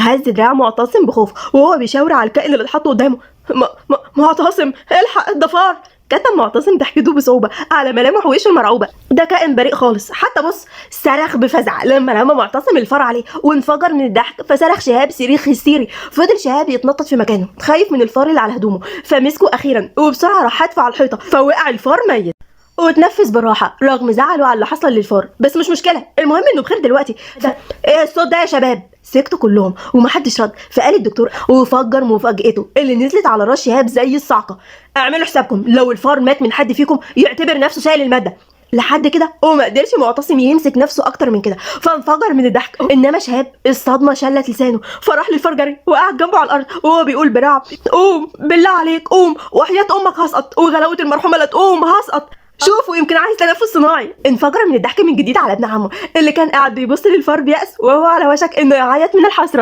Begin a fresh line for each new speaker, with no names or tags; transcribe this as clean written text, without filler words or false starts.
هز دراع معتصم بخوف وهو بيشاور على الكائن اللي اتحط قدامه. معتصم الحق، ده فار. كتم معتصم ضحكته بصعوبة على ملامح وشه المرعوبة. ده كائن بريء خالص، حتى بص صرخ بفزع لما رمى معتصم الفار عليه وانفجر من الضحك. فصرخ شهاب صريخ هستيري. فضل شهاب يتنطط في مكانه خايف من الفار اللي على هدومه، فمسكه اخيرا وبسرعة راح حدفه على الحيطة، فوقع الفار ميت وتنفس بالراحة رغم زعله على اللي حصل للفار، بس مش مشكلة، المهم انه بخير دلوقتي. ده ايه الصوت ده يا شباب؟ سكتوا كلهم ومحدش رد. فقال الدكتور وفجر مفاجأته اللي نزلت على راس شهاب زي الصعقة: اعملوا حسابكم، لو الفار مات من حد فيكم يعتبر نفسه شايل المادة. لحد كده وما قدرش معتصم يمسك نفسه اكتر من كده فانفجر من الضحك. انما شهاب الصدمة شلت لسانه، فراح للفار جري وقعد جنبه على الارض وهو بيقول برعب: قوم بالله عليك قوم، وحياه امك هسقط، وغلاوه المرحومة لا تقوم هسقط، شوفوا يمكن عايز تنفس صناعي. انفجر من الضحك من جديد على ابن عمه اللي كان قاعد بيبص للفار بيأس وهو على وشك انه يعيط من الحسرة.